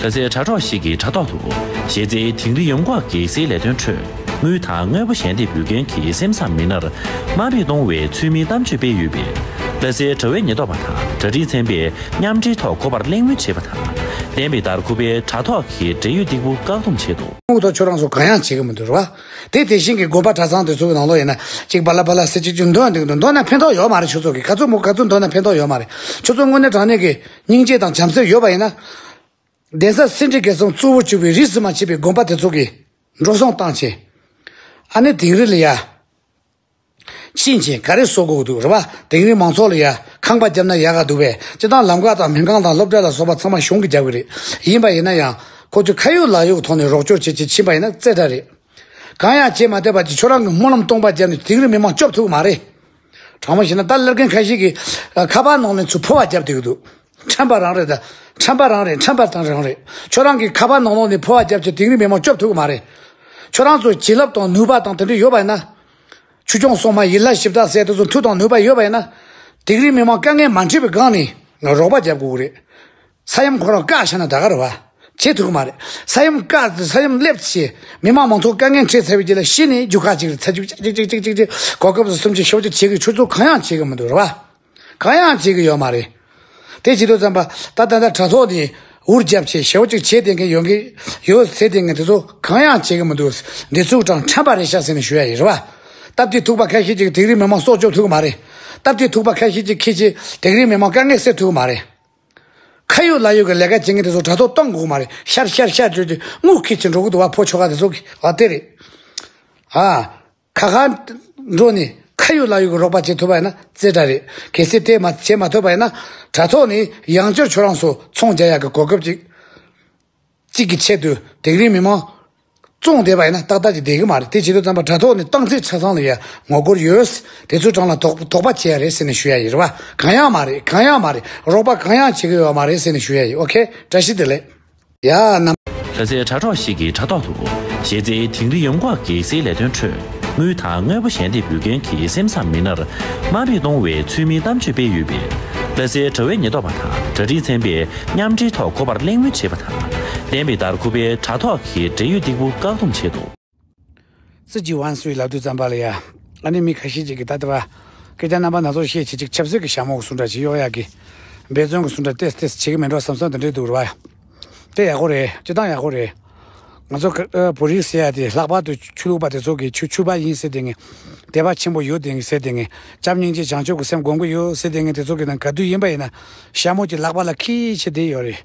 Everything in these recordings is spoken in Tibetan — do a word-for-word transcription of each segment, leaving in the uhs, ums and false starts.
ལྷ་སའི་དྲ་གྲོགས་ཤིག་གིས་དྲ་ཐོག་ཏུ། གཞི་རྩའི་དིང་རི་ཡོམ་འགོག་གེགས་སེལ་ལས་དོན་ཁྲོད། དངུལ་དང་དངོས་པོ་ཞལ་འདེབས་ཡོད་མཁན་གྱི་སེམས་བཟང་མི་སྣར་དམའ་འབེབས་གཏོང་བའི་ཚུལ་མིན་གཏམ་བརྗོད་སྤེལ་ཡོད་པས། ལྷ་སའི་དྲ་བའི་ཉེན་རྟོག་པ་དང་གྲ་སྒྲིག་ཚན་པས་མཉམ་འབྲེལ་ཐོག་གོ་བར་གླེང་མོལ་བྱས་པ་དང་། བསྟན་པའི་ཟླར་ཁུ་པའི་དྲ་ཐོག་གི་འབྲེལ་ཡོད་སྟེགས་བུ་བཀག་སྡོམ་བྱས་འདུག་སྔོན་ཐོག་ཁྱོད་རང་ཚོ་གང་ཡང་བྱེད་ཀྱི་མི་འདུག་རེད་བ། དེ་དེ་བཞིན་གྱི་དགོན་པ་གྲྭ་ཚང་དེ་ཚོ་གི་ནང་ལོགས་ཡིན་ན་ཅིག་བ་ལ་བ་ལ་ཟེར་ཅིག་ཅིག་འདོན་འདུག་འདོན་ན་ཕན་ཐོགས་ཡོད་མ་རེད། ཁྱོད་ཚོ་གི་ག་ཚོད་མོ་ག་ཚོད་འདོན་ན་ཕན་ཐོགས་ཡོད་མ་རེད། ཁྱོད་ཚོ་དངོས་གནས་དྲང་གནས་ཀྱི་སྙིང་རྗེ་དང་བྱམས་བརྩེ་ཡོད་པ་ཡིན་ན། གདན་ས་སེ་འབྲས་དགེ་གསུམ་གཙོ་བོ་གྱུར་པའི་རིས་སུ་མ་ཆད་པའི་དགོན་པ་དེ་ཚོ་གི་འགྲོ་སོང་བཏང་བྱས། ཨ་ནི་དིང་རི་ལ་ཡ། ཕྱིན་བྱས་ག་རེ་བཟོ་དགོས་འདུག་རེད་བ། དིང་རི་མང་ཚོགས་ལ་ཡ་ཁང་པ་བརྒྱབ་ན་ཡག་ག་འདུག་བས། སྤྱི་བཏང་ལམ་ཁ་དང་སྨན་ཁང་དང་སློབ་གྲྭ་ལ་སོགས་པ་ཚང་མ་གཞུང་གིས་རྒྱབ་གི་རེད། ཡིན་པ་ཡིན་ན་ཡང་ཁོ་ཚོས་ཁ་ཡོད་ལག་ཡོད་ཀྱི་ཐོག་ནས་རོགས་སྐྱོར་བྱེད་ཅེས་ཕྱིན་པ་ཡིན་ན་རྩེ་གྲ་རེད། གང་ཡང་བྱེད་མ་ཐུབ་པ་ཅིག་ཁྱོད་རང་གི་སྨོན་ལམ་སྟོང་པ་བརྒྱབ་ནས་དིང་རི་མི་མང་སྐྱོབ་ཐུབ་ཀྱི་མ་རེད། དྲང་མོ་བཤད་ན་ད་སླེབས་མཁན་ཁ་ཤས་ཀྱིས་ཨ་ཁ་པར་ནང་ལ་ཚུར་འཕོ་བ་བརྒྱབ་བསྡད་ཀྱི་འདུག་ཁྲམ་པ་རང་རེད། ད་ཁྲམ་པ་རང་རེད། ཁྲམ་པ་དང་རང་རེད། ཁྱོད་རང་གིས་ཁ་པར་ནང་ལོགས་ནས་འཕོ་བ་བརྒྱབ་བྱས་དིང་རི་མི་མང་སྐྱོབ་ཐུབ་ཀྱི་མ་རེད། ཁྱོད་རང་ཚོ་བྱིན་རླབས་དང་ནུས་པ་དང་དེ་འདྲ་ཡོད་པ་ཡིན་ན། ཆོས་སྐྱོང་སྲུང་མ་ཡིན་ལ་ཞིབ་བཏགས་ཟེར་དེ་ཚོ་མཐུ་དང་ནུས་པ་ཡོད་པ་ཡིན་ན། དིང་རི་མི་མང་དཀའ་ངལ་མ་འཕྲད་པའི་སྒང་ནས་རོགས་པ་རྒྱབ་དགོས་ཀྱི་རེད། ས་ཡོམ་ཁོ་རང་བཀག་བཞག་ན་ད་ག་རེད་བ། བྱེད་ཐུབ་ཀྱི་མ་རེད། ས་ཡོམ་བཀག་ས་ཡོམ་སླེབས་ཚེ་མི་མང་མང་ཚོགས་དཀའ་ངལ་འཕྲད་ཚར་བའི་རྗེས་ལ་གཞི་ནས་རྒྱུ་ཁ་གཅིག་རེད། ཚ་རྒྱུ་གཅིག་གཅིག་གཅིག་གཅིག་གཅིག་གོ་སྐབས་སུ་སུམ་ཅུ་ཞེ་པོ་ཅིག་བྱེད་ཀྱི་ཁྱོད་ཚོ་གང་ཡང་བྱེད་ཀྱི་མི་འདུག་རེད་བ། གང་ཡང་བྱེད་ཀྱི་ཡོད་མ་རེད། དེ་བྱེད་དུས་ཙམ་པ་ད་ད་ལྟ་དྲ་ཐོག་ནས་འུར་རྒྱབ་བྱས་ཞེ་པོ་ཅིག་བྱེད་བསྡད་མཁན་ཡོད་མཁན་ཡོད་ཟེར་བསྡད་མཁན་དེ་ཚོ་གང་ཡང་བྱེད་ཀྱི་མི་འདུག་འདི་ཚོ་གྲངས་ཁྲམ་པ་རེད་ཤག་ཟེར་ནས་ཞུ་ཡ་ཡིན་རེད་བ། སྟབས་བདེ་ཐུག་པ་ཁ་ཤས་ཅིག་དིང་རི་མི་མང་སྲོག་སྐྱོབ་ཐུབ་ཀྱི་མ་རེད། སྟབས་བདེ་ཐུག་པ་ཁ་ཤས་ཅིག་ཁྱེད་ཀྱིས་དིང་རི་མི་མང་དཀའ་ངལ་སེལ་ཐུབ་ཀྱི་མ་རེད། ཁ་ཡོད་ལག་ཡོད་ཀྱི་ལས་ཀ་བྱེད་མཁན་དེ་ཚོ་དྲ་ཐོག་གཏོང་དགོས་མ་རེད། ཤར་ཤར་ཤར་བརྗོད་ཀྱི་དངུལ་ཁྱེར་ཅིག་འགྲོ་གི་འདུག་བ། ཕོ་ཁྱོ་ག་དེ་ཚོ་གི་བ་དེ་རེད། ཨ། ཁ་ཁ་འགྲོ་ནས་ཁ་ཡོད་ལག་ཡོད་ཀྱི་རོགས་པ་བྱེད་ཐུབ་པ་ཡིན་ན་རྩེ་གྲ་རེད། གལ་སྲིད་དེ་མ་བྱེད་མ་ཐུབ་པ་ཡིན་ན་དྲ་ཐོག་ནས་ཡང་བསྐྱར་ཁྱོད་རང་ཚོ་ཚོང་རྒྱག་ཡག་གི་གོ་སྐབས་ཅིག་གཅིག་གི་ཆེད་དུ་དིང་རི་མི་མང་བཙོང་བསྡད་པ་ཡིན་ན་ཏག་ཏག་ཅིག་བསྡད་ཀྱི་མ་རེད། དེ་བྱེད་དུས་ཙམ་པ་དྲ་ཐོག་ནས་རྟགས་མཚན་ཆ་ཚང་ལ་ཡ་ངོ་རྒོལ་ཡོད། དེ་ཚོའི་གྲངས་ལ་དོགས་དོགས་པ་བྱེད་ཡ་རེད་ཟེར་ནས་ཞུ་ཡ་ཡིན་རེད་བ། གང་ཡང་མ་རེད། གང་ཡང་མ་རེད། རོགས་པ་གང་ཡང་བྱེད་ཀྱི་ཡོད་མ་རེད་ཟེར་ནས་ཞུ་ཡ་ཡིན། ཨོ་ཁེ། བཀྲ་ཤིས་བདེ་ལེགས། ཡ་ན། ལྷ་སའི་དྲ་གྲོགས་ཤིག་གིས་དྲ་ཐོག་ཏུ། གཞི་རྩའི་དིང་རི་ཡོམ་འགོག་གེགས་སེལ་ལས་དོན་ཁྲོད། དངུལ་དང་དངོས་པོ་ཞལ་འདེབས་ཡོད་མཁན་གྱི་སེམས་བཟང་མི་སྣར་དམའ་འབེབས་གཏོང་བའི་ཚུལ་མིན་གཏམ་བརྗོད་སྤེལ་ཡོད་པས། ལྷ་སའི་དྲ་བའི་ཉེན་རྟོག་པ་དང་གྲ་སྒྲིག་ཚན་པས་མཉམ་འབྲེལ་ཐོག་གོ་བར་གླེང་མོལ་བྱས་པ་དང་། བསྟན་པའི་ཟླར་ཁུ་པའི་དྲ་ཐོག་གི་འབྲེལ་ཡོད་སྟེགས་བུ་བཀག་སྡོམ་བྱས་འདུག་ཙི་ཅི་ཝན་སུའི་ལབ་དུས་ཙམ་པ་ལ་ཡ། ཨ་ནི་མི་ཁ་ཤས་ཅིག་གིས་ད་ལྟ་བ། སྐད་ཆ་རྣམ་པ་སྣ་ཚོགས་བཤད་བྱེད་ཅིག་ཆབ་སྲིད་ཀྱི་ཞྭ་མོ་གི་སུ་འདྲ་ཅིག་གཡོག་ཡག་གི། འབད་བརྩོན་གྱི་སུ་འདྲ་ཏེས་ཏེས་བྱེད་ཀྱི་མེད་འགྲོ་བསམ་བསམ་དེ་འདྲས་འདུག་རེད་བ། དེ་ཡག་པོ་རེད། སྤྱི་བཏང་ཡག་པོ་རེད། ང་ཚོ་ཁ་ཨ་བོད་རིགས་ཟེར་ཡ་དེ་ལྷག་པར་དུ་ཆོས་ལུགས་པ་དེ་ཚོ་གིས་ཆོས་ཆོས་པ་ཡིན་ཟེར་དེ་ངས། དད་པ་ཆེན་པོ་ཡོད་དེ་ངས་ཟེར་དེ་ངས། བྱམས་སྙིང་རྗེ་བྱང་ཆུབ་ཀྱི་སེམས་སྒོམ་གྱི་ཡོད་ཟེར་དེ་ངས་དེ་ཚོ་གི་ནང་ག་དུས་ཡིན་པ་ཡིན་ན། ཞྭ་མོ་གྱི་ལག་པ་ལ་ཁྱི་བྱེད་བསྡད་ཡོད་རེད།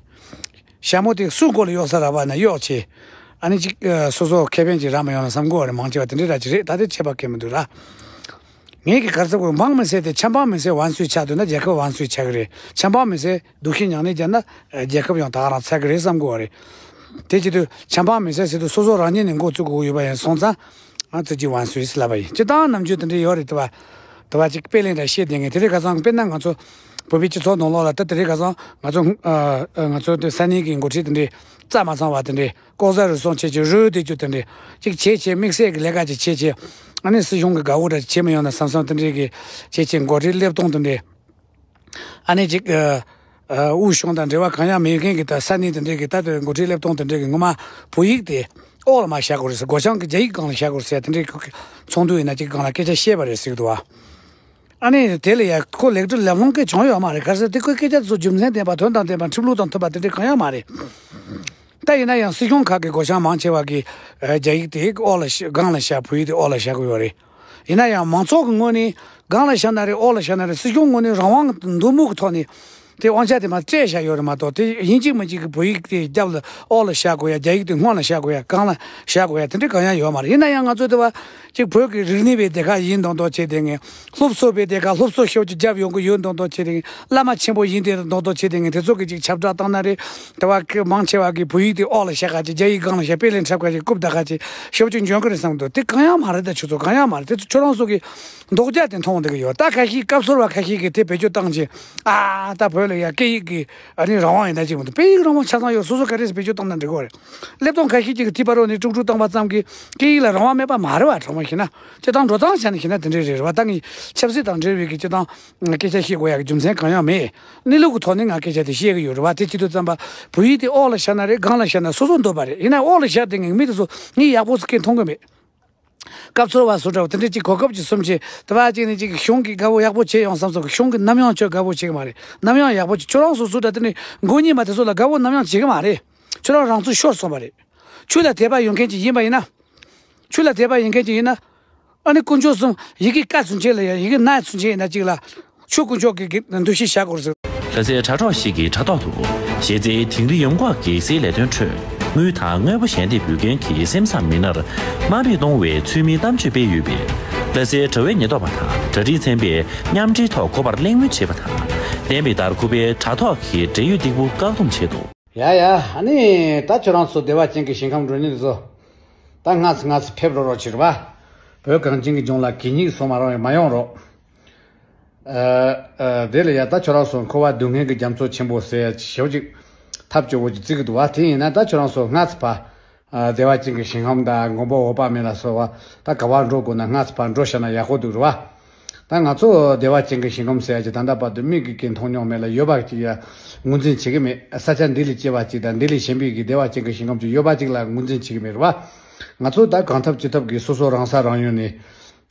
ཞྭ་མོ་དེ་སུ་མགོ་ལ་གཡོག་ས་རག་པ་ན་གཡོག་བྱེད། ཨ་ནི་ཅིག་ཨ་སོ་སོ་ཁེ་ཕན་ཅིག་རག་མ་ཡོང་ན་བསམ་གྱི་ཡོད་རེད། མང་ཆེ་བ་དེ་འདྲའི་ར་ཅིག་རེད། ད་དེ་ཁྱད་པར་གང་ཡང་མི་འདུག་ར། ངེད་ཀྱི་ག་རེ་ཟེར་དགོས། འབངས་མི་སེར་དེ་ཆབ་འབངས་མི་སེར་ཝན་སུའི་ཆགས་འདུག་ན་རྒྱལ་ཁབ་ཝན་སུའི་ཆགས་ཀྱི་རེད། ཆབ་འབངས་མི་སེར་སྡུག་ཤི་མྱ་ངན་བརྒྱབ་ན་རྒྱལ་ཁབ་ཡང་ད་ག་རང་ཚར་གྱི་རེད་བསམ་གྱི་ཡོད་རེད། དེ་བྱེད་དུས་ཆབ་འབངས་མི་སེར་ཟེར་དུས་སོ་སོ་རང་ཉིད་ནས་འགོ་བཙུགས་དགོས་ཡོད་པ་ཡིན་སོང་ཙང་། ང་ཙི་ཅི་ཝན་སུའི་ཟེར་ལབ་པ་ཡིན། སྤྱིར་བཏང་ནམ་རྒྱུན་དེ་འདྲ་ཡོད་རེད། དེ་བ་དེ་བ་ཅིག་དཔེ་ལེན་འདྲ་བཤད་བསྡད་མཁན་དེ་རིང་ཁ་སང་དཔེར་ན་ང་ཚོ་བོད་པའི་སྤྱི་ཚོགས་ནང་ལོགས་ལ་ད་དེ་རིང་ཁ་སང་ང་ཚོ་ཨ་ཨ་ང་ཚོ་དེ་ས་གནས་ཀྱི་འགོ་ཁྲིད་དེ་འདྲས་རྩ་མ་ཚང་བ་དེ་འདྲས། ལྐོག་ཟ་རུལ་སུངས་བྱེད་ཀྱི་རོལ་དེ་རྒྱུ་དེ་འདྲས་ཅིག་བྱེད་བྱེད་དམིགས་བསལ་གྱི་ལས་ཀ་ཅིག་བྱེད་བྱེད། ཨ་ནི་སྲིད་གཞུང་གི་དགའ་བོ་འདྲ་ཅིག་བྱེད་མི་ཡོང་ན་བསམ་བསམ་དེ་འདྲས་ཀྱི་བྱེད་བྱེད། འགོ་ཁྲིད་སླེབས་སྟངས་དེ་འདྲས། ཨ་ནི་ཅིག་ཨ་ཨ་དབུས་གཞུང་དང་འབྲེལ་བ་གང་ཡང་མེད་མཁན་གྱི་ད་ས་གནས་དེ་འདྲས་ཀྱི་ད་དེ་འགོ་ཁྲིད་སླེབས་སྟངས་དེ་འདྲས་ཀྱི་ངོ་མ་བོད་ཡིག་དེ་འོག་ལ་མར་བཞག་དགོས་རེད་ཟེར། སྒོ་བྱང་གི་རྒྱ་ཡིག་སྒང་ལ་བཞག་དགོས་རེད་ཟེར། དེ་འདྲས་ཁོ་གི་ཚོགས་འདུ་ཡིན་ན་ཅིག་སྒང་ལ་སྐད་ཆ་བཤད་པ་རེད་ཟེར་གྱི་འདུག་བ། ཨ་ནི་དེ་ལ་ཡ་ཁོ་ལེགས་གྲུབ་ལམ་ལྷོང་སྐད་བྱུང་ཡོད་མ་རེད། ག་རེ་ཟེར་དེ་ཁོའི་སྐད་ཆ་དེ་ཚོ་རྒྱུ་མཚན་ལྡན་པ་དོན་དང་ལྡན་པ་ཁྲིམས་ལུགས་དང་མཐུན་པ་དེ་འདྲ་གང་ཡང་མ་རེད། ད་ཡིན་ན་ཡང་སྲིད་གཞུང་ཁག་གི་སྒོ་བྱང་མང་ཆེ་བ་གིས་ཨ་རྒྱ་ཡིག་དེ་འོག་ལ་བཞག་སྒང་ལ་བཞག་བོད་ཡིག་དེ་འོག་ལ་བཞག་གི་ཡོད་རེད། ཡིན་ན་ཡང་མང་ཚོགས་ཀྱི་ངོས་ནས་སྒང་ལ་བཞག་ན་རེད་འོག་ལ་བཞག་ན་རེད། སྲིད་གཞུང་ངོས་ནས་རང་དབང་གི་འདུ་མུག་གི་ཐོག་ནས་དེ་དབང་ཆ་དེ་མར་སྤྲད་བཞག་ཡོད་རེད་མ་གཏོགས། དེ་ཡིན་གཅིག་མིན་གཅིག་གི་བོད་ཡིག་དེ་རྒྱབ་ལ་འོག་ལ་བཞག་དགོས་ཡ། རྒྱ་ཡིག་དེ་སྔོན་ལ་བཞག་དགོས་ཡ། སྒང་ལ་བཞག་དགོས་ཡ་དེ་འདྲ་གང་ཡང་ཡོད་མ་རེད། ཡིན་ན་ཡང་ང་ཚོ་དེ་བ་གཅིག་བོད་ཀྱི་རིག་གནས་པའི་སྡེ་ཁག་ཡིན་མདོག་མདོག་བྱས་བསྡད་མཁན། སློབ་གསོ་པའི་སྡེ་ཁག་སློབ་གསོ་ཤོག་ཅིག་རྒྱབ་ཡོང་གི་ཡོད་མདོག་མདོག་བྱས་བསྡད་མཁན། བླ་མ་ཆེན་པོ་ཡིན་བསྡད་མདོག་མདོག་བྱས་བསྡད་མཁན་དེ་ཚོ་གི་ཅིག་ཁྱབ་བསྒྲགས་བཏང་ན་རེད། དེ་བ་གི་མང་ཆེ་བ་གི་བོད་ཡིག་དེ་འོག་ལ་བཞག་ག་ཅིག་རྒྱ་ཡིག་སྒང་ལ་བཞག་དཔེ་ལེན་འཁྲབ་ག་ཅིག་རྐུབ་བདའ་ག་ཅིག་ཤོག་ཅིག་འཇོན་གི་རེད་བསམ་གི་འདུག་དེ་གང་ཡང་མ་རེད། ད་ཁྱོད་ཚོ་གང་ཡང་མ་རེད། དེ་ཚོ་ཁྱོད་རང་ཚོ་གི་མདོག་རྒྱག་དེ་མཐོང་བསྡད་གི་ཡོད། ད་ཁ་ཤས་སྐབས་སོར་བ་ཁ་ཤས་ཀྱིས་དེ་བེད་སྤྱོད་བཏང་བྱས་ཨ་ད་བོད་ ལ་ཡ་སྐད་ཡིག་གི་ཨ་ནི་རང་དབང་ཡིན་ན་ཅིག་མི་འདུག་དཔེ་ཡིག་རང་དབང་ཆ་ཚང་ཡོད། སོ་སོ་ག་རེ་བེད་སྤྱོད་བཏང་ན་འགྲིག་གི་རེད། སླེབས་སྟངས་ཁ་ཤས་ཅིག་གི་ཐིག་པ་རོ་ནས་དཀྲུག་དཀྲུག་བཏང་པ་ཙམ་གྱིས་སྐད་ཡིག་ལ་རང་དབང་མེད་པ་མ་རེད་བ། དྲང་མོ་བཤད་ན་སྤྱིར་བཏང་འགྲོ་སྟངས་བྱས་ནས་བཤད་ན་དེ་འདྲས་རེད་རེད་བ། ད་ངས་ཆབ་སྲིད་དང་འབྲེལ་བའི་གི་སྤྱིར་བཏང་སྐད་ཆ་བཤད་དགོས་ཡ་གི་རྒྱུ་མཚན་གང་ཡང་མེད། གནས་ལུགས་ཀྱི་ཐོག་ནས་ང་སྐད་ཆ་དེ་བཤད་གི་ཡོད་རེད་བ། དེ་བྱེད་དུས་ཙམ་པ་བོད་ཡིག་དེ་ཨོ་ལ་བཞག་ན་རེད། སྒང་ལ་བཞག་ན་སོ་སོ་འདོད་པ་རེད། ཡིན་ན་ཨོ་ལ་བཞག་དེ་ངས་མི་དེ་ཚོ་ངས་ཡག་པོ་ཟེར་མཁན་མཐོང་གི་མེད། སྐབས་འཚོལ་བ་སུ་འདྲ་བ་དེ་འདྲ་ཅིག་གོ་སྐབས་ཅིག་གསུངས་བྱས་དེ་བ་ཅིག་ནས་ཅིག་གཞུང་གིས་དགའ་བོ་ཡག་པོ་བྱས་ཡོང་བསམ་སོང་། གཞུང་གིས་ནམ་ཡང་ཁྱོད་དགའ་བོ་བྱེད་གི་མ་རེད། ནམ་ཡང་ཡག་པོ་བྱེད། ཁྱོད་རང་སོ་སོ་འདྲ་དེ་ནས་མགོ་གཉིས་མ་དེ་ཚོ་ལ་དགའ་བོ་ནམ་ཡང་བྱེད་གི་མ་རེད། ཁྱོད་རང་རང་ཚུགས་ཤོར་སོང་བ་རེད། ཆོས་ལ་དད་པ་ཡོད་མཁན་ཅིག་ཡིན་པ་ཡིན་ན། ཆོས་ལ་དད་པ་ཡོད་མཁན་ཅིག་ཡིན་ན། ཨ་ནི་དཀོན་མཆོག་གསུམ་ཡི་གེ་ཀ་ཚུན་ཆད་ལ་ཡང་ཡི་གེ་ན་ཚུན་ཆད་ཡིན་ན་ཅིག་ལ། ཆོས་དཀོན་མཆོག་གི་གི་འདུ་ཤེས་བཞག་དགོས་ཟེར། ལྷ་སའི་དྲ་གྲོགས་ཤིག་གི་དྲ་ཐོག་ཏུ་གཞི་རྩའི་དིང་རི་ཡོམ་འགོག་གི་སའི་ལས་དོན་ཁྲོད་དངུལ་དང་དངོས་པོ་ཞལ་འདེབས་འབུལ་མཁན་གྱི་སེམས་བཟང་མི་སྣར་དམའ་འབེབས་གཏོང་བའི་ཚུལ་མིན་གཏམ་བརྗོད་སྤེལ་ཡོད་པས། ལྷ་སའི་དྲ་བའི་ཉེན་རྟོག་པ་དང་གྲ་སྒྲིག་ཚན་པས་མཉམ་འབྲེལ་ཐོག་ཁོ་པར་གླེང་མོལ་བྱས་པ་དང་། བསྟན་པའི་དར་ཁུ་པའི་དྲ་ཐོག་གི་འབྲེལ་ཡོད་སྟེགས་བུ་བཀག་སྡོམ་བྱས་འདུག་ཡ་ཡ། ཨ་ནི་ད་ཁྱོད་རང་ཚོ་བདེ་བ་ཅན་གྱི་ཞིང་ཁམས་འགྲོ་མཁན་ཚོ། ད་སྔ་ཙམ་སྔ་ཙམ་ཕེབས་རོགས་རོགས་བྱེད་རོགས་པ། བོད་གངས་ཅན་གྱི་ལྗོངས་ལ་གད་སྙིགས་སོང་མ་རང་མ་ཡོང་རོགས། ཨ་ཨ་དེ་ལ་ཡ་ད་ཁྱོད་རང་ཚོ་འཁོར་བ་སྡུག་བསྔལ་གྱི་རྒྱ་མཚོ་ཆེན་པོ་ཟེར་ཞེ་པོ་ཅིག་ཐབས་སྐྱོ་བོ་ཅིག་བརྩི་གི་འདུག་བ། དེ་ཡིན་ན་ད་ཁྱོད་རང་ཚོ་སྔ་ཙམ་ཕ། ཨ་བདེ་བ་ཅན་གྱི་ཞིང་ཁམས་དང་མགོན་པོ་འོད་དཔག་མེད་ལ་སོགས་པ་ད་ག་བར་འགྲོ་དགོས་ན་སྔ་ཙམ་ཕ་འགྲོ་བཞག་ན་ཡག་པོ་འདུག་རེད་བ། ད་ང་ཚོ་བདེ་བ་ཅན་གྱི་ཞིང་ཁམས་ཟེར་ཡ་ཅིག་ད་ལྟ་བར་དུ་མིག་གིས་མཐོང་མྱོང་མེད་ལ་ཡོད་པ་ཅིག་ཡ་ངོས་འཛིན་བྱེད་ཀྱི་མེད། ས་ཆ་འདི་ལས་སྐྱེ་བ་ཅིག་དང་འདི་ལས་གཞན་པའི་གི་བདེ་བ་ཅན་གྱི་ཞིང་ཁམས་ཅིག་ཡོད་པ་ཅིག་ལ་ངོས་འཛིན་བྱེད་ཀྱི་མེད་རེད་བ། ང་ཚོ་ད་གང་ཐབས་ཅི་ཐབས་ཀྱིས་སོ་སོ་རང་ས་རང་ཡུལ་ནས་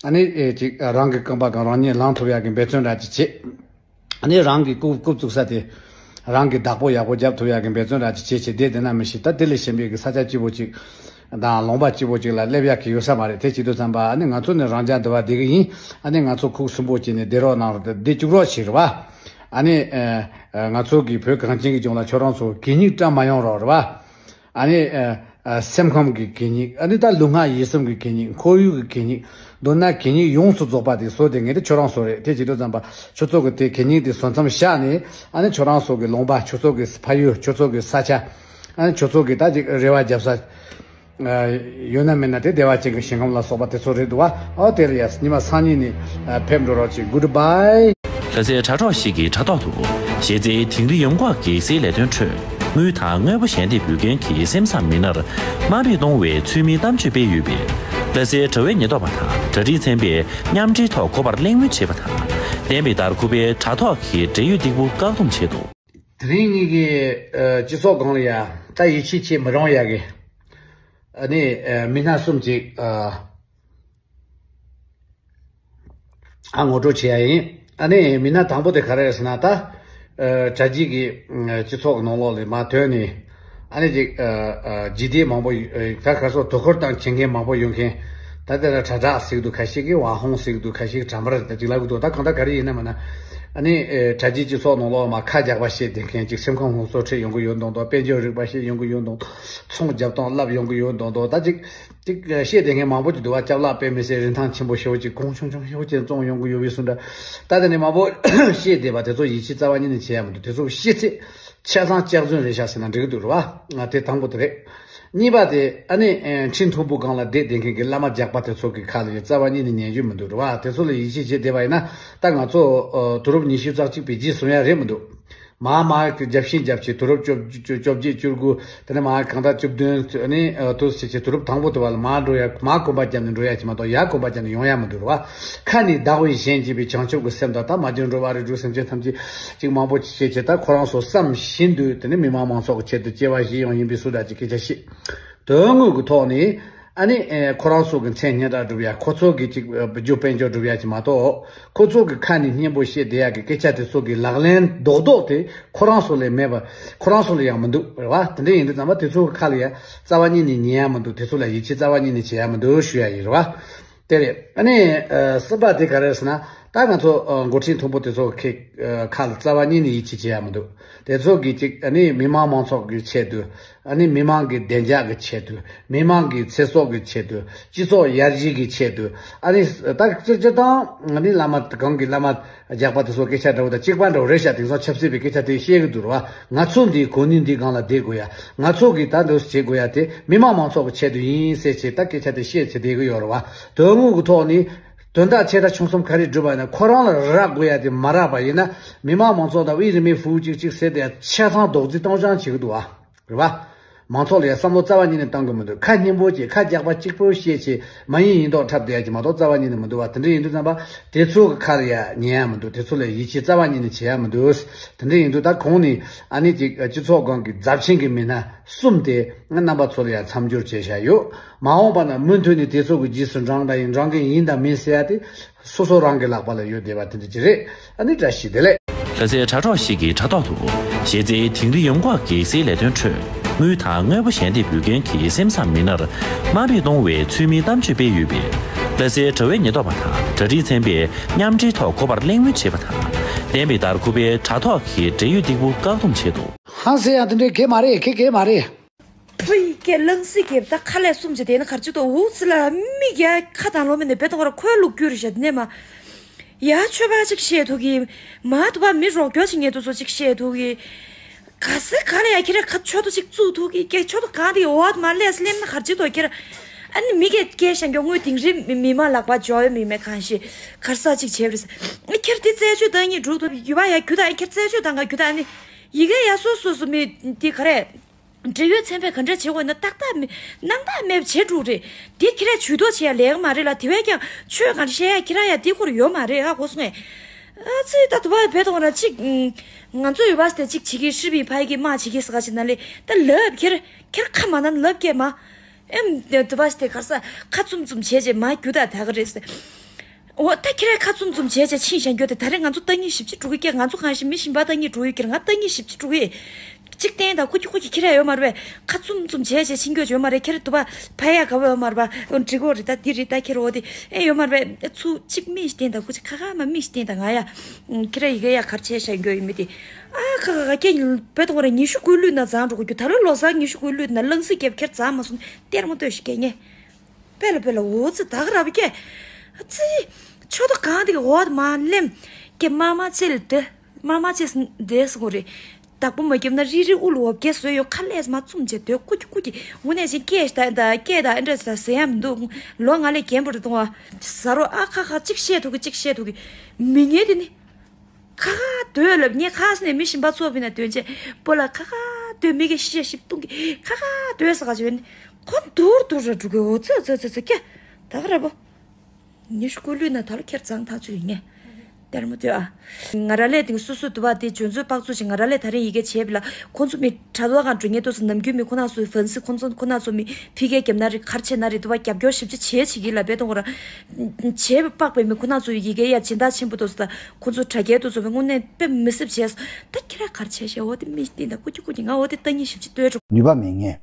ཨ་ནི་ཨེ་ཅིག་རང་གི་རྐང་པ་གང་རང་ཉིད་ལངས་ཐུབ་ཡ་གི་འབད་བརྩོན་འདྲ་ཅིག་བྱེད། ཨ་ནི་རང་གི་རྐུབ་རྐུབ་བཙུགས་ས་དེ་རང་གི་བདག་པོ་ཡག་པོ་རྒྱབ་ཐུབ་ཡ་གི་འབད་བརྩོན་འདྲ་ཅིག་བྱེད་བྱེད་བསྡད་དེ་ན་མི་ཤེས། ད་དེ་ལས་གཞན་པའི་གི་ས་ཆ་སྐྱིད་པོ་ཅིག་དང་ལུང་པ་སྐྱིད་པོ་ཅིག་ལ་སླེབས་ཡག་གི་ཡོད་ས་མ་རེད། དེ་བྱེད་དུས་ཙམ་པ་ཨ་ནི་ང་ཚོ་ནི་རང་ཅག་འདི་བ་བསྡད་གི་ཡིན། ཨ་ནི་ང་ཚོ་ཁུག་སུན་པོ་བྱས་ནས་བསྡད་རོགས་གནང་རོགས། དེ་བསྡད་བཅུག་རོགས་བྱེད་རེད་བ། ཨ་ནི་ཨ་ང་ཚོ་གི་བོད་གངས་ཅན་གྱི་ལྗོངས་ལ་ཁྱོད་རང་ཚོ་གད་སྙིགས་བཀྲམ་མ་ཡོང་རོགས་རེད་བ། ཨ་ནི་ཨ་ཨ་སེམས་ཁམས་ཀྱི་གད་སྙིགས། ཨ་ནི་ད་ལུས་ངག་ཡིད་གསུམ་གྱི་གད་སྙིགས། ཁོར་ཡུག་གི་གད་སྙིགས། མདོར་ན་གད་སྙིགས་ཡོངས་སུ་རྫོགས་པ་དེ་བཟོ་དེ་ངས་དེ་ཁྱོད་རང་ཚོ་རེད། དེ་བྱེད་དུས་ཙམ་པ་ཁྱོད་ཚོ་གི་དེ་གད་སྙིགས་དེ་བཟོ་མཚམས་བཞག་ནས་ཨ་ནི་ཁྱོད་རང་ཚོ་གི་ལུང་པ། ཁྱོད་ཚོ་གི་ཕ་ཡུལ། ཁྱོད་ཚོ་གི་ས་ཆ། ཨ་ནི་ཁྱོད་ཚོ་གི་ད་ཅིག་རེ་བ་རྒྱབ་ས་ཨ་ཡོད་ན་མེད་ན་དེ་བདེ་བ་ཅན་གྱི་ཞིང་ཁམས་ལ་སོགས་པ་དེ་ཚོ་རེད་འདུག་བ། ཨོ་དེ་ལ་ཡ་ཉི་མ་སང་ཉིན་ནས་ཨ་ཕེབས་འགྲོ་རོགས་བྱེད། Goodbye། ལྷ་སའི་དྲ་གྲོགས་ཤིག་གི་དྲ་ཐོག་ཏུ་གཞི་རྩའི་དིང་རི་ཡོམ་འགོག་གི་སའི་ལས་དོན་ཁྲོད་དངུལ་དང་དངོས་པོ་ཞལ་འདེབས་འབུལ་མཁན་གྱི་སེམས་བཟང་མི་སྣར་དམའ་འབེབས་གཏོང་བའི་ཚུལ་མིན་གཏམ་བརྗོད་སྤེལ་ཡོད་པས། ལྷ་སའི་དྲ་བའི་ཉེན་རྟོག་པ་དང་གྲ་སྒྲིག་ཚན་པས་མཉམ་འབྲེལ་ཐོག་ཁོ་པར་གླེང་མོལ་བྱས་པ་དང་། བསྟན་པའི་དར་ཁུ་པའི་དྲ་ཐོག་གི་འབྲེལ་ཡོད་སྟེགས་བུ་བཀག་སྡོམ་བྱས་འདུག་དེ་རིང་ངེད་ཀྱི་ཨ་སྤྱི་ཚོགས་སྒང་ལ་ཡ་ད་ཡིད་ཆེས་བྱེད་མི་རུང་ཡ་གི་ཨ་ནི་ཨ་མི་སྣ་གསུམ་ཅིག་ཨ་ཨ་ངོ་སྤྲོད་བྱེད་ཡ་ཡིན། ཨ་ནི་མི་སྣ་དང་པོ་དེ་ག་རེ་རེད་ཟེར་ན། ད་ཨ་གྲ་སྒྲིག་གི་ཨ་སྤྱི་ཚོགས་ཀྱི་ནང་ལོགས་ལ་མར་ཐོན་ནས་ཨ་ནི་ཅིག་ཨ་ཨ་འཇིག་རྟེན་མང་པོ་ཡོད། ད་ག་སོགས་དོ་ཁུར་དང་བྱེད་མཁན་མང་པོ་ཡོད་མཁན། ད་དེ་ལ་དྲ་གྲགས་ཟེར་གི་འདུག་ཁ་ཤས་ཀྱིས་ཝ་ཧོང་ཟེར་གི་འདུག་ཁ་ཤས་ཀྱིས་དྲ་འབར་ཟེར་ཅིག་ལབ་གི་འདུག་ད་གང་ལྟར་ག་རེ་ཡིན་ན་མིན་ན། ཨ་ནི་ཨེ་གྲ་སྒྲིག་སྤྱི་ཚོགས་ནང་ལོགས་མར་ཁ་རྒྱག་པ་བཤད་བསྡད་མཁན་ཅིག་སེམས་ཁམས་སློབ་གསོ་ཁྲིད་ཡོང་གི་ཡོད་མདོག་མདོག་དཔལ་འབྱོར་རིག་པ་བཤད་ཡོང་གི་ཡོད་མདོག་ཚོང་རྒྱབ་སྟངས་བསླབ་ཡོང་གི་ཡོད་མདོག་མདོག་ད་ཅིག་ཅིག་བཤད་བསྡད་མཁན་མང་པོ་ཅིག་འདུག་བ། སྐྱབས་ལགས་དཔེ་མི་སྲིད་རིན་ཐང་ཆེན་པོ་ཞེ་པོ་ཅིག་གོང་ཆུང་ཆུང་ཞེ་པོ་ཅིག་བཙོང་ཡོང་གི་ཡོད་པའི་བཟོ་འདྲ། ད་དེ་ནས་མང་པོ་བཤད་བསྡད་པ་དེ་ཚོ་ཡིད་ཆེས་རྩ་བ་ཉིད་ནས་བྱེད་ཡ་མི་འདུག་དེ་ཚོ་ཤེས་ཚད་ཆ་ཚང་སྐྱག་རྫུན་རེད་ཤག་ཟེར་ན་འགྲིག་གི་འདུག་རེད་བ། ང་དེ་དང་པོ་དེ་རེད། གཉིས་པ་དེ་ཨ་ནི་ཨེ་ཁྲི་མཐོན་པོ་སྒང་ལ་བསྡད་བསྡད་མཁན་གྱི་བླ་མ་རྒྱག་པ་དེ་ཚོ་གི་ཁ་ལ་ཡ་རྩ་བ་ཉིད་ནས་ཉན་རྒྱུ་མི་འདུག་རེད་བ། དེ་ཚོ་ལ་ཡིད་ཆེས་བྱེད་བསྡད་པ་ཡིན་ན་ད་ང་ཚོ་ཨ་དུས་རབས་ཉི་ཤུ་རྩ་གཅིག་པའི་རྗེས་སོང་ཡ་རེད་མི་འདུག་མར་མར་གྱི་རྒྱབ་ཤིང་རྒྱབ་ཆེ་དུས་རབས་བཅོ་བཅོ་བཅོ་བརྒྱད་བཅུ་དགུ། དེ་ནས་མར་གང་ལྟར་བཅུ་བདུན་ནས་ཨ་དུས་ཕྱིན་ཆད་དུས་རབས་དང་པོ་དེ་བར་ལ་མར་འགྲོ་ཡ་མར་གོམ་པ་བརྒྱབ་ནས་འགྲོ་ཡ་ཅིག་མ་གཏོགས་ཡར་གོམ་པ་བརྒྱབ་ནས་ཡོང་ཡ་མི་འདུག་རེད་བ། ཁ་ནས་བདག་བས་གཞན་གཅེས་པའི་བྱང་ཆུབ་ཀྱི་སེམས་དང་ད་མ་བྱོན་འགྲོ་བ་རིགས་དྲུག་སེམས་ཅན་ཐམས་ཅད་ཅིག་མང་པོ་ཅིག་བཤད་བྱས་ད་ཁོ་རང་ཚོ་བསམ་བཞིན་དུ་དེ་ནས་མི་དམངས་མང་ཚོགས་ཀྱི་ཆེད་དུ་སྐྱེ་བ་བཞེས་ཡོང་ཡིན་པའི་སུ་འདྲ་ཅིག་སྐད་ཆ་བཤད། དོན་དངོས་ཀྱི་ཐོག་ནས། ཨ་ནི་ཨེ་ཁོ་རང་ཚོ་གི་མཚན་སྙན་གྲགས་སྒྲུབ་ཡ། ཁོ་ཚོ་གི་ཅིག་ཨ་རྒྱུ་དཔལ་འབྱོར་སྒྲུབ་ཡ་ཅིག་མ་གཏོགས། ཁོ་ཚོ་གི་ཁ་ནས་སྙན་པོ་བཤད་བསྡད་ཡ་གི་སྐད་ཆ་དེ་ཚོ་གི་ལག་ལེན་རྡོག་རྡོག་དེ་ཁོ་རང་ཚོ་ལ་མེད་པ། ཁོ་རང་ཚོ་ལ་ཡང་མི་འདུག་རེད་བ། དེ་འདྲ་ཡིན་དུས་ཙམ་པ་དེ་ཚོ་གི་ཁ་ལ་ཡ་རྩ་བ་ཉིད་ནས་ཉན་ཡ་མི་འདུག་དེ་ཚོ་ལ་ཡིད་ཆེས་རྩ་བ་ཉིད་ནས་བྱེད་ཡ་མི་འདུག་ཞུ་ཡ་ཡིན་རེད་བ། དེ་རེད། ཨ་ནི་ཨ་གསུམ་པ་དེ་ག་རེ་རེད་ཟེར་ན། ད་ང་ཚོ་ཨ་འགོ་ཁྲིད་མཐོན་པོ་དེ་ཚོ་གི་ཨ་ཁ་ལ་རྩ་བ་ཉིད་ནས་ཡིད་ཆེས་བྱེད་ཡ་མི་འདུག་དེ་ཚོ་གི་ཅིག་ཨ་ནི་མི་དམངས་མང་ཚོགས་ཀྱི་ཆེད་དུ། ཨ་ནི་མི་དམངས་ཀྱི་བདེ་འཇགས་ཀྱི་ཆེད་དུ། མི་དམངས་ཀྱི་ཚེ་སྲོག་གི་ཆེད་དུ། སྤྱི་ཚོགས་ཡར་རྒྱས་ཀྱི་ཆེད་དུ། ཨ་ནི་ད་སྤྱིར་སྤྱིར་བཏང་ཨ་ནི་བླ་མ་གང་གི་བླ་མ་རྒྱག་པ་དེ་ཚོ་སྐད་ཆ་འདྲ་བོ་དང་གཅིག་པ་འདྲ་བོ་རེད་ཤག་དེང་སང་ཆབ་སྲིད་པའི་སྐད་ཆ་དེ་བཤད་གི་འདུག་རེད་བ། ང་ཚོ་འདི་གོ་གནས་འདི་སྒང་ལ་བསྡད་དགོས་ཡ། ང་ཚོ་གི་ད་འདུག་སེ་བྱེད་དགོས་ཡ་དེ་མི་དམངས་མང་ཚོགས་ཀྱི་ཆེད་དུ་ཡིན་ཟེར་བྱས་ད་སྐད་ཆ་དེ་བཤད་བྱས་བསྡད་གི་ཡོད་རེད་བ། དོན་དངོས་ཀྱི་ཐོག་ནས། དོན་དག་ཆེ་ཕྲ་ཆུང་གསུམ་ག་རེ་བསྒྲུབས་པ་ཡིན་ན་ཁོ་རང་ལ་རག་དགོས་ཡ་དེ་མ་རག་པ་ཡིན་ན། མི་དམངས་མང་ཚོགས་དང་དབུས་རིས་མེད་ཧྥུའུ་གཅིག་གཅིག་ཟེར་དེ་ཆ་ཚང་རྡོག་རྫིས་གཏོང་སྦྱང་བྱེད་ཀྱི་འདུག་བ། རེད་བ། མང་ཚོགས་ལ་ཡ་བསམ་བློ་རྩ་བ་ཉིད་ནས་གཏང་གི་མི་འདུག་ཁ་སྙན་པོ་བྱེད། ཁ་རྒྱག་པ་གཅིག་པོ་བཤད་བྱེད། མ་ཡིན་ཡིན་མདོག་འཁྲབ་བསྡད་ཡ་གྱི་མ་གཏོགས་རྩ་བ་ཉིད་ནས་མི་འདུག་བ། དེ་འདྲ་ཡིན་དུས་ཙམ་པ་དེ་ཚོ་གི་ཁ་ལ་ཡ་ཉན་ཡ་མི་འདུག་དེ་ཚོ་ལ་ཡིད་ཆེས་རྩ་བ་ཉིད་ནས་བྱེད་ཡ་མི་འདུག་དེ་འདྲ་ཡིན་དུས་ད་གོང་ནས་ཨ་ནི་ཅིག་སྤྱི་ཚོགས་སྒང་གི་རྫབ་ཆེན་གྱི་མི་སྣ་གསུམ་དེ་ང་རྣམ་པ་ཚོ་ལ་ཡ་མཚམས་སྦྱོར་བྱས་བཞག་ཡོད། མ་འོངས་པ་ན་མུ་མཐུད་ནས་དེ་ཚོ་གི་རྗེས་སུ་འབྲང་དང་ཡིན་འབྲང་གི་ཡིན་དང་མིན་ཟེར་ཡ་དེ་སོ་སོ་རང་གི་ལག་པ་ལ་ཡོད་བསྡད་པ་དེ་འདྲ་ཅིག་རེད། ཨ་ནི་བཀྲ་ཤིས་བདེ་ལེགས། ལྷ་སའི་དྲ་གྲོགས་ཤིག་གི་དྲ་ཐོག་ཏུ་གཞི་རྩའི་དིང་རི་ཡོམ་འགོག་གེགས་སེལ་ལས་དོན་ཁྲོད་དངུལ་དང་དངོས་པོ་ཞལ་འདེབས་འབུལ་མཁན་གྱི་སེམས་བཟང་མི་སྣར་དམའ་འབེབས་གཏོང་བའི་ཚུལ་མིན་གཏམ་བརྗོད་སྤེལ་ཡོད་པས། ལྷ་སའི་དྲ་བའི་ཉེན་རྟོག་པ་དང་གྲ་སྒྲིག་ཚན་པས་མཉམ་འབྲེལ་ཐོག་གོ་བར་གླེང་མོལ་བྱས་པ་དང་། བསྟན་པའི་ལྟར་ཁུ་པའི་དྲ་ཐོག་གི་འབྲེལ་ཡོད་སྟེགས་བུ་བཀག་སྡོམ་བྱས་འདུག་ཧང་སེ་ཡང་དེ་འདྲའི་གེ་མ་རེད། གེ་གེ་མ་རེད། ཕུ་ཡི་སྐད་ལང་སི་གེབ་ད་ཁ་ལས་གསུམ་བྱས་དེ་ན་གར་ཅི་ཏོ་འུ་ཙི་ལ་མིག་ཡ་ཁ་དང་ལོ་མི་ནི་བེ་ཏོ་ར་ཁོའི་ལུག་རྒྱུ་རི་ཤ་དེ་ནས་མ། ཡ་ཆོས་པ་ཅིག་བཤད་ཐུག་གི། མ་དུ་བ་མི་རོགས་སྐྱོ་ཅིག་ངེ་དུ་སོ་ཅིག་བཤད་ཐུག་གི། ག་སེ་ག་ལ་ཡ་ཁྱེད་ར་ཁ་ཆོ་ཏོ་ཅིག་བཙུགས་ཐུག་གི་སྐད་ཆོ་ཏོ་གང་དེ་འོ་མ་ལས་སླེམ་ན་གར་ཅི་ཏོ་ཁྱེད་ར། ཨ་ནི་མི་སྐད་སྐད་ཤང་གྱོ་དངོས་དིང་རི་མི་མ་ལག་པ་འཇོ་ཡོད་མི་མེད་གང་ཞིག་གར་ས་ཅིག་བྱས་པ་རེད། ཁྱེད་དེ་རྩད་གཅོད་བཏང་ཉིད་འགྲུག་ཐུབ་ཡུ་བ་ཡ་རྒྱུ་དང་ཁྱེད་རྩད་གཅོད་བཏང་ག་རྒྱུ་དང་ཨ་ནི། ཡི་གེ་ཡ་སོ་སོ་སོ་མི་དེ་ག་རེད། འབྲེལ་ཡོད་ཚན་པས་ག་འདྲ་བྱེད་དགོས་ན་ཏག་ཏག་མི་སྣང་དག་མེད་པ་བྱེད་འགྲོ་རེད། དེ་ཁྱེད་རས་ཇུས་གཏོགས་བྱེད་ཡ་ལས་ཀ་མ་རེད་ལ། དེ་བས་ཀྱང་ཆོས་ག་རེ་བཤད་ཡ་ཁྱེད་རང་ཡ་དེ་སྐོར་ཡོད་མ་རེད་ཨ་གོ་སོང་ངས། ཨ་ཙི་ད་དུ་བ་བེད་དོང་ར་གཅིག་ང་ཚོ་ཡོད་པ་སྟེ་གཅིག་བྱེད་ཀྱི་ཧྲི་བི་ཕ་ཡི་གི་མ་བྱེད་ཀྱི་ས་ག་ཞིག་ན་ལེ་ད་ལབ་ཁྱེར་ཁྱེར་ཁ་མ་ན་ལབ་ཀྱེ་མ། ཨེམ་དུ་བ་སྟེ་གར་ས་ཁ་བཙུམ་བཙུམ་བྱས་རྗེས་མ་རྒྱུ་ད་ད་ག་རེད་ཟེར། འོ་ད་ཁྱེད་རས་ཁ་བཙུམ་བཙུམ་བྱས་བྱས་ཕྱིན་བཞག་རྒྱུ་དེ་ད་རེས་ང་ཚོ་ལྟ་ཉིན་ཞིབ་ཅིག་འགྲོ་གི་སྐད་ང་ཚོ་གང་ཞིག་མི་ཞིམ་པ་ལྟ་ཉིན་འགྲོ་ཡོད་ཀྱི་རེད། ང་ལྟ་ཉིན་ཞིབ་ཅིག་འགྲོ་གི་ཡིན། གཅིག་བསྟན་དང་ཁུ་ཁྱི་ཁུ་ཁྱི་ཁྱེད་རས་ཡོད་མ་རེད་པས། ཁ་བཙུམ་བཙུམ་བྱས་བྱས་ཕྱིན་རྒྱུ་ཡོད་མ་རེད། ཁྱེད་རས་དུ་བ་ཕ་ཡ་ག་བ་ཡོད་མ་རེད་པ། འགྲིག་གོ་རེད་ད་འདི་རེད་ད་ཁྱེད་རོ་དེ་ཨེ་ཡོད་མ་རེད་པས། ཚུ་གཅིག་མི་ཞིག་བསྟན་དང་ཁུ་ཁྱི་ཁ་ཁ་མ་མི་ཞིག་བསྟན་དང་ང་ཡ། ཁྱེད་རས་ཡི་གེ་ཡ་གར་བྱས་བཞག་རྒྱུ་ཡིན་མི་དེ། ཨ་ཁ་ཁ་ཁ་ཁྱེད་བེད་དོང་ར་ཉི་ཤུ་དགུ་ལུས་ན་བཟང་འགྲོ་གི་རྒྱུ་ད་ལོ་ལོ་གསར་ཉི་ཤུ་དགུ་ལུས་ན་ལང་སི་རྒྱབ་ཁྱེར་བཟང་མ་སོང་གཏེར་མ་ལྟོས་ཤིག་སྐད་ངེ། པེ་ལ་པེ་ལ་འོ་ཙི་ད་ག་ར་བ་ཀྱེ། ཙི། ཆོ་ཏོ་གང་དེ་གི་འོ་མ་ལེམ། ཀྱེ་མ་མ་ཅེ་ལ་དེ། མ་མ་ཅེ་དེ་སི་གོ་རེ། བདག་པོ་མ་ཁྱབ་ན་རི་རི་ཨུ་ལ་འོ་བརྒྱལ་བཟོས་ཡོད་ཁ་ལས་མ་བཙུམ་བྱས་དོད་ཀུ་ཀྱི་ཀུ་ཀྱི་དངོས་གནས་ཅན་སྐད་ད་ད་སྐད་ད་ཨེ་འདྲ་ཟ་ཟེར་ཡ་མི་འདུག་ལོ་ང་ལས་རྒན་པོ་རེ་གཏོང་བ། ཟ་རོ་ཨ་ཁ་ཁ་གཅིག་བཤད་ཐུབ་གི་གཅིག་བཤད་ཐུབ་གི་མི་ངན་དེ་ནི། ཁ་ཁ་སྡོད་ལབ་ངས་ཁ་སྣེ་མི་ཤིན་པ་ཚོ་བི་ན་སྡོད་ཅེ་པོ་ལ་ཁ་ཁ་སྡོད་མི་གི་ཤི་ཤི་བཏུང་གི་ཁ་ཁ་སྡོད་ས་ག་ཅི་བས་ནི་ཁོ་དུར་དུར་ར་འགྲོ་གི་འོ་ཙི་ཙི་ཙི་ཙི་ཀྱ་ད་ག་ར་པོ་ཉི་ཤུ་ཀུ་ལུས་ན་ད་ལོ་ཁྱེར་ཙང་ཐག་ཆོད་ཡིན་ངས་དེར་མོ་དུ་ཨ། ང་ར་ལས་དེང་སུ་སུ་དུ་བ་དེ་འཇོན་ཚོད་དཔག་ཚོད་ཅིག་ང་ར་ལས་ད་རིང་ཡི་གེ་བྱས་པ་ལ་ཁོ་ཚོ་མི་དྲ་ཐོག་གང་འགྲོ་ངེས་ཏོ་སུ་ནམ་རྒྱུན་མི་ཁོ་ན་སུ་ཧྥན་སི་ཁོ་ཚོ་ཁོ་ན་ཚོ་མི་ཕི་གེ་རྒྱབ་ན་རི་གར་ཆེ་ན་རི་དུ་བ་རྒྱབ་སྐྱོར་ཞིབ་ཆ་བྱེད་ཅིག་གི་ལ་བེ་དོ་ང་ར་བྱས་པ་དཔག་པའི་མི་ཁོ་ན་ཚོ་ཡི་གེ་ཡ་སྦྱིན་བདག་ཆེན་པོ་དོ་སུ་ད། ཁོ་ཚོ་དྲ་རྒྱའི་དུ་ཚོ་བའི་དངོས་གནས་དཔེ་མི་སྲིད་བྱས་སོ། ད་ཁྱེད་ར་གར་བྱས་ཤེས་འོ་དེ་མི་སྟེང་དང་ཀུ་ཅི་ཀུ་ཅི་ང་འོ་དེ་ལྟ་ཉིན་ཞིབ་ཅི་ལྟོས་འགྲོ། ནུས་པ་མེད་ངེས།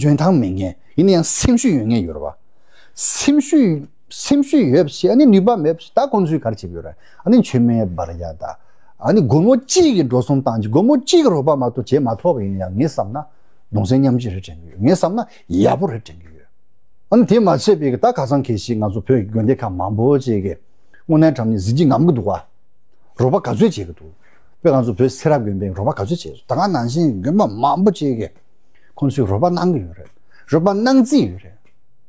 འཇོན་ཐང་མེད་ངེས། ཡིན་ན་ཡང་སེམས་ཤུགས་ཡོད་ངེས་ཡོད་རེད་བ། སེམས་ཤུགས་སེམས་ཤུགས་ཡོད་པ་ཞིག་ཨ་ནི་ནུས་པ་མེད་པ་ཞིག་ད་ཁོང་ཚོས་གར་བྱེད་ཡོད་རེད། ཨ་ནི་མཆོད་མེ་འབར་ཡ་ད། ཨ་ནི་སྒོར་མོ་གཅིག་གི་འགྲོ་སོང་བཏང་ཅིག་སྒོར་མོ་གཅིག་གི་རོགས་པ་མ་གཏོགས་བྱེད་མ་ཐུབ་པ་ཡིན་ན་ཡང་ངས་བསམ་ན་གདུང་སེམས་མཉམ་སྐྱེད་རེད་དྲན་གི་ཡོད། ངས་བསམ་ན་ཡག་པོ་རེད་དྲན་གི་ཡོད། ཨ་ནི་དེ་མ་ཚད་པའི་གི་ད་ཁ་སང་ཁེ་ཤི་ང་ཚོ་བོད་དགོན་སྡེ་ཁག་མང་པོ་ཅིག་གི་དངོས་གནས་དྲང་གནས་གཟི་བརྗིད་ངམ་གི་འདུག་བ། རོགས་པ་ག་ཚོད་བྱེད་གི་འདུག་དཔེ་ང་ཚོ་བོད་སེ་ར་དགོན་པའི་རོགས་པ་ག་ཚོད་བྱེད་ད་ག་ནང་བཞིན་དགོན་པ་མང་པོ་ཅིག་གི་ཁོང་ཚོས་རོགས་པ་གནང་གི་ཡོད་རེད། རོགས་པ་གནང་རྩིས་ཡོད་རེད།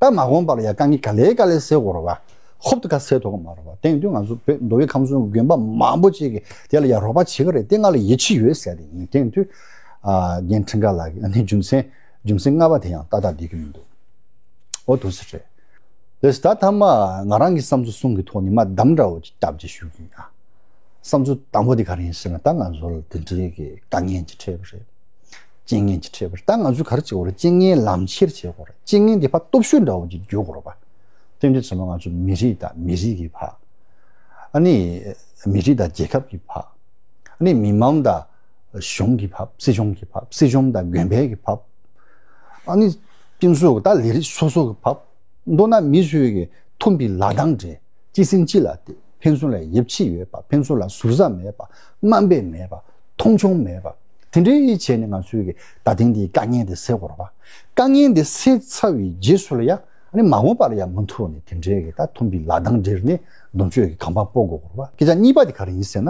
ད་མ་འོངས་པ་ལ་ཡ་དཀའ་ངལ་ག་ལེ་ག་ལེ་སེལ་དགོས་རེད་བ། ཧོབ་ཏེ་ག་སེལ་ཐུབ་གི་མ་རེད་བ། དེང་དུས་ང་ཚོ་བོད་མདོ་དབུས་ཁམས་གསུམ་དགོན་པ་མང་པོ་ཅིག་གི་དེ་ལ་ཡ་རོགས་པ་བྱེད་གི་རེད། དེ་ང་ལ་ཡིད་ཆེས་ཡོད་ཟེར་ཏེ་ཡིན། དེང་དུས་ཨ་རྒན་ཁྲིན་ཀ་ལགས་ཀྱི་ཨ་ནི་རྒྱུ་མཚན་རྒྱུ་མཚན་ལྔ་པ་དེ་ཡང་ཏག་ཏག་བསྡད་ཀྱི་མི་འདུག་ཨོ་དུ་ཟེར་རེད། དེས་ད་ཐ་མ་ང་རང་གི་བསམ་ཚུལ་གསུམ་གྱི་ཐོག་ནས་མ་བདམས་འདྲ་བོ་ཅིག་བཏབ་ཅིག་ཞུ་གི་ཡིན་ཨ། བསམ་ཚུལ་དང་པོ་དེ་ག་རེ་ཡིན་ཟེར་ན་ད་ང་ཚོ་ལ་དེ་འདྲའི་གི་དཀའ་ངལ་ཅིག་འཕྲད་པ་རེད། རྐྱེན་ངན་ཅིག་འཕྲད་པ་རེད། ད་ང་ཚོས་ག་རེ་བྱེད་དགོས་རེད། རྐྱེན་ངན་ལམ་ཁྱེར་བྱེད་དགོས་རེད། རྐྱེན་ངན་དེ་ཕར་སྟོབས་ཤུགས་འདྲ་བོ་ཅིག་བརྒྱུད་དགོས་རེད་པ། དེ་འདྲ་ཚང་མ་ང་ཚོ་མི་རིགས་དང་མི་རིགས་ཀྱི་བར། ཨ་ནི་མི་རིགས་དང་རྒྱལ་ཁབ་ཀྱི་བར། ཨ་ནི་མི་མང་དང་གཞུང་གི་བར། སྲིད་གཞུང་གི་བར། སྲིད་གཞུང་དང་དགོན་པའི་གི་བར། ཨ་ནི་ཕན་ཚུན་ད་ལས་རིགས་སོ་སོ་གི་བར། མདོར་ན་མི་ཚོས་གི་མཐུན་པའི་ལག་གདང་སྦྲེལ། གཅིག་སེམས་གཅིག་ལ་གཏད། ཕན་ཚུན་ལ་ཡིད་ཆེས་ཡོད་པ། ཕན་ཚུན་ལ་ཟུར་ཟ་མེད་པ། དམའ་འབེབས་མེད་པ། མཐོང་ཆུང་མེད་པ། དེ་འདྲའི་བྱས་ནས་ང་ཚོའི་གི་ད་ཐེངས་འདིའི་དཀའ་ངལ་འདི་སེལ་དགོས་རེད་པ། དཀའ་ངལ་འདི་སེལ་ཚར་བའི་རྗེས་སུ་ལ་ཡ། ཨ་ནི་མ་འོངས་པ་ལ་ཡང་མུ་མཐུད་ནས་དེ་འདྲའི་གི་ད་མཐུན་པའི་ལག་གདང་སྦྲེལ་ནས་མདུན་སྐྱོད་ཀྱི་གོམ་པ་སྤོ་དགོས་རེད་པ། སྐད་ཆ་གཉིས་པ་དེ་ག་རེ་ཡིན་ཟེར་ན།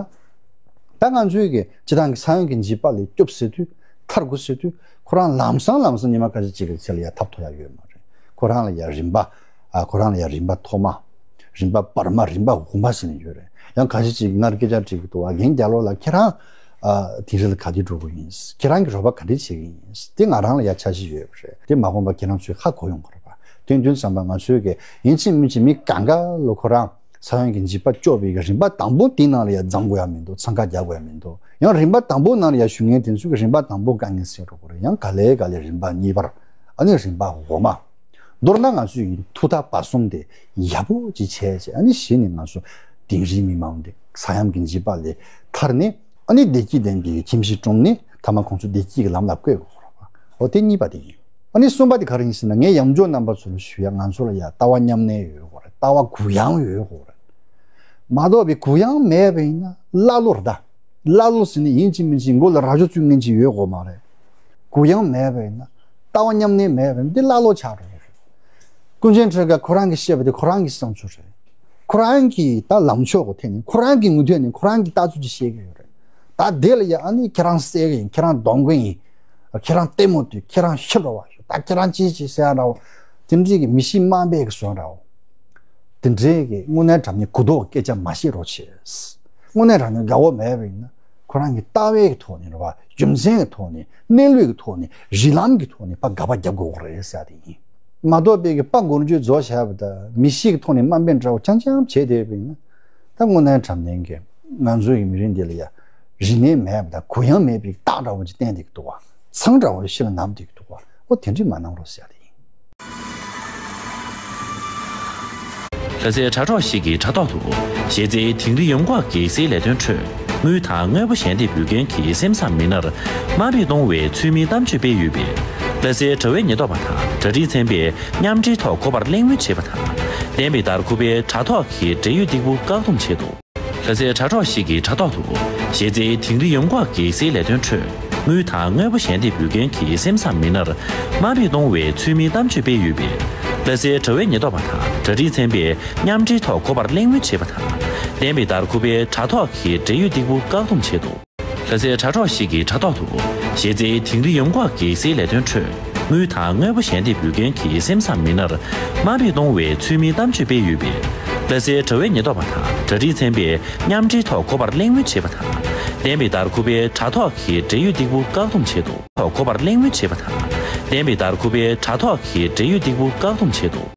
ད་ང་ཚོའི་གི་སྤྱི་བཏང་གི་ས་ཡོམ་གྱི་འཇིགས་པ་ལས་སྐྱོབ་ཟེར་དུས་ཐར་དགོས་ཟེར་དུས་ཁོ་རང་ལམ་སང་ལམ་སང་ཉི་མ་ཁ་ཤས་ཅིག་གི་ཚེ་ལ་ཡ་ཐར་ཐུབ་ཡ་ཡོད་མ་རེད། ཁོ་རང་ལ་ཡ་རིམ་པ། ཨ་ཁོ་རང་ལ་ཡ་རིམ་པ་ཐོག་མ། རིམ་པ་བར་མ། རིམ་པ་འོག་མ་ཟེར་ནས་ཡོད་རེད། ཡང་ཁ་ཤས་ཅིག་གིས་སྔར་སྐད་ཆ་དྲིས་ཀྱི་འདུག་བ། རྒན་རྒྱ་ལོ་ལགས། ཁྱེད་རང་ཨ་དིང་རི་ལ་ག་དུས་འགྲོ་གི་ཡིན། ཁྱེད་རང་གིས་རོགས་པ་ག་འདྲ་བྱེད་ཀྱི་ཡིན། དེ་ང་རང་ལ་ཡ་འཆར་གཞི་ཡོད་པ་རེད། དེ་མ་དགོངས་པ་ཁྱེད་རང་ཚོས་ཧ་གོ་ཡོང་གི་རེད་པ། དེ་དུས་ཙམ་པ་ང་ཚོས་ཀྱི་ཡིན་གཅིག་མིན་གཅིག་མི་གང་ག་ལོ་ཁོ་རང་ས་ཡོམ་གྱི་འཇིགས་པ་སྐྱོབ་པའི་རིམ་པ་དང་པོ་དེའི་ནང་ལ་ཡ་འཛོམས་དགོས་ཡ་མི་འདུག། འཚང་ཁ་རྒྱག་དགོས་ཡ་མི་འདུག། ཡང་རིམ་པ་དང་པོའི་ནང་ལ་ཡ་བཞུགས་མཁན་དེ་ཚོས་ཀྱི་རིམ་པ་དང་པོ་དཀའ་ངལ་སེལ་འགྲོ་དགོས་རེད། ཡང་ག་ལེ་ག་ལེ་རིམ་པ་གཉིས་པར། ཨ་ནི་རིམ་པ་འོག་མ། མདོར་ན་ང་ཚོས་ཡིན་ཐུགས་ཐག་པ་གསུམ་དེ་ཡག་པོ་ཅིག་བྱས་བྱས། ཨ་ནི་གཞི་ནས་ང་ཚོ་དིང་རིའི་མི་མང་དེ་ས་ཡོམ་གྱི་འཇིགས་པ་ལས་ཐར་ནས། ཨ་ནི་བདེ་སྐྱིད་ལྡན་པའི་ཁྱིམ་གཞིས་བསྐྲུན་ནས་མཐའ་མ་ཁོང་ཚོ་བདེ་སྐྱིད་ཀྱི་ལམ་ལ་བཀོད་དགོས་རེད་པ། འོ་དེ་གཉིས་པ་དེ་ཡིན། ཨ་ནི་གསུམ་པ་དེ་ག་རེ་ཡིན་ཟེར་ན། ངས་ཡང་བསྐྱར་རྣམ་པ་ཚོ་ལ་ཞུ་ཡ། ང་ཚོ་ལ་ཡ་ལྟ་བ་མཉམ་གནས་ཡོད་དགོས་རེད། ལྟ་བ་གུ་ཡངས་ཡོད་དགོས་རེད། མ་གཏོགས་པའི་གུ་ཡངས་མེད་པ་ཡིན་ན་ཀླ་ཀློ་རེད་ད། ཀླ་ཀློ་ཟེར་ནས་ཡིན་གཅིག་མིན་གཅིག་མགོ་ལ་རྭ་ཅོ་བཙུགས་མཁན་ཅིག་ཡོད་དགོས་མ་རེད། གུ་ཡངས་མེད་པ་ཡིན་ན། ལྟ་བ་མཉམ་གནས་མེད་པ་ཡིན་ན། འདི་ཀླ་ཀློ་ཆགས་འགྲོ་གི་རེད། ཀུན་མཁྱེན་ཁྲི་ཀ་ཁོ་རང་གིས་བཤད་པ་དེ་ཁོ་རང་གི་བསམ་ཚུལ་རེད། ཁོ་རང་གི་ད་ལངས་ཕྱོགས་ཀྱི་ཐད་ནས། ཁོ་རང་གི་ངོས་ཐད་ནས་ཁོ་རང་གི་ལྟ་ཚུལ་ཅིག་བཤད་ཀྱི་ཡོད་རེད། ད་དེ་ལ་ཡ་ཨ་ནི་ཁྱེད་རང་བསད་གི་ཡིན། ཁྱེད་རང་གཏོང་གི་ཡིན། ཁྱེད་རང་ལྟད་མོ་ལྟོས། ཁྱེད་རང་ཤི་རོགས་བྱོས། ད་ཁྱེད་རང་ཅི་ཅི་ཟེར་ར་བ། དེ་འདྲའི་གི་མི་གཤིས་དམའ་འབེབས་ཀྱི་བཟོ་འདྲ་བ། དེ་འདྲའི་གི་དངོས་གནས་དྲང་གནས་གུ་དོག་སྐད་ཆ་མ་བཤད་རོགས་བྱེད། དངོས་གནས་དྲང་གནས་དགའ་བོ་མེད་པ་ཡིན་ན། ཁོ་རང་གི་ལྟ་བའི་གི་ཐོག་ནས་རེད་བ། རྒྱུ་མཚན་གྱི་ཐོག་ནས། གནས་ལུགས་ཀྱི་ཐོག་ནས། རིགས་ལམ་གྱི་ཐོག་ནས་ཕར་དགག་པ་རྒྱབ་དགོས་རེད་ཟེར་ཡ་དེ་ཡིན། མ་གཏོགས་པའི་གི་ཕར་མགོ་མཇུག་རྫོགས་བྱས་པ་དང་། མི་གཤིས་ཀྱི་ཐོག་ནས་དམའ་འབེབས་འདྲ་བོ་རྐྱང་རྐྱང་བྱས་བསྡད་པ་ཡིན་ན། ད་དངོས་གནས་དྲང་གནས་ཀྱི་ང་ཚོའི་གི་མི་རིགས་འདི་ལ་ཡ་རིག་གནས་མེད་པ་དང་གུ་ཡངས་མེད་པའི་རྟགས་འདྲ་བོ་ཅིག་བསྟན་བསྡད་ཀྱི་འདུག་བ། མཚང་འདྲ་བོ་ཞིག་ལ་བསྣམས་བསྡད་ཀྱི་འདུག་བ། འོ་དེ་འདྲ་མ་གནང་རོགས་ཟེར་ཡ་དེ་ཡིན། ལྷ་སའི་དྲ་གྲོགས་ཤིག་གི་དྲ་ཐོག་ཏུ། གཞི་རྩའི་དིང་རི་ཡོམ་འགོག་གི་སའི་ལས་དོན་ཁྲོད། དངུལ་དང་དངོས་པོ་ཞལ་འདེབས་འབུལ་མཁན་གྱི་སེམས་བསམ་མི་སྣར་དམའ་འབེབས་གཏོང་བའི་ཚུལ་མིན་གཏམ་བརྗོད་སྤེལ་ཡོད་པས། ལྷ་སའི་དྲ་བའི་ཉེན་རྟོག་པ་དང་གྲ་སྒྲིག་ཚན་པས་མཉམ་འབྲེལ་ཐོག་གོ་བར་གླེང་མོལ་བྱས་པ་དང་། བསྟན་པའི་ལྟར་ཁུ་པའི་དྲ་ཐོག་གི་འབྲེལ་ཡོད་སྟེགས་བུ་བཀག་སྡོམ་བྱས་འདུག། ལྷ་སའི་དྲ་གྲོགས་ཤིག་གི་དྲ་ཐོག་ཏུ། གཞི་རྩའི་དིང་རི་ཡོམ་འགོག་གི་སའི་ལས་དོན་ཁྲོད། དངུལ་དང་དངོས་པོ་ཞལ་འདེབས་འབུལ་མཁན་གྱི་སེམས་བསམ་མི་སྣར་དམའ་འབེབས་གཏོང་བའི་ཚུལ་མིན་གཏམ་བརྗོད་སྤེལ་ཡོད་པས། ལྷ་སའི་དྲ་བའི་ཉེན་རྟོག་པ་དང་གྲ་སྒྲིག་ཚན་པས་མཉམ་འབྲེལ་ཐོག་གོ་བར་གླེང་མོལ་བྱས་པ་དང་། བསྟན་པའི་ལྟར་ཁུ་པའི་དྲ་ཐོག་གི་འབྲེལ་ཡོད་སྟེགས་བུ་བཀག་སྡོམ་བྱས་འདུག། ལྷ་སའི་དྲ་གྲོགས་ཤིག་གི་དྲ་ཐོག་ཏུ། གཞི་རྩའི་དིང་རི་ཡོམ་འགོག་གི་སའི་ལས་དོན་ཁྲོད། དངུལ་དང་དངོས་པོ་ཞལ་འདེབས་འབུལ་མཁན་གྱི་སེམས་བསམ་མི་སྣར་དམའ་འབེབས་གཏོང་བའི་ཚུལ་མིན་གཏམ་བརྗོད་སྤེལ་ཡོད་པས། ལྷ་སའི་དྲ་བའི་ཉེན་རྟོག་པ་དང་གྲ་སྒྲིག་ཚན་པས་མཉམ་འབྲེལ་ཐོག་གོ་བར་གླེང་མོལ་བྱས་པ་དང་། བསྟན་པའི་ལྟར་ཁུ་པའི་དྲ་ཐོག་གི་འབྲེལ་ཡོད་སྟེགས་བུ་བཀག་སྡོམ་བྱས་འདུག། ཐོག་གོ་བར་གླེང་མོལ་བྱས་པ་དང་། བསྟན་པའི་ལྟར་ཁུ་པའི་དྲ་ཐོག་གི་འབྲེལ་ཡོད་སྟེགས་བུ་བཀག་སྡོམ་བྱས་འདུག།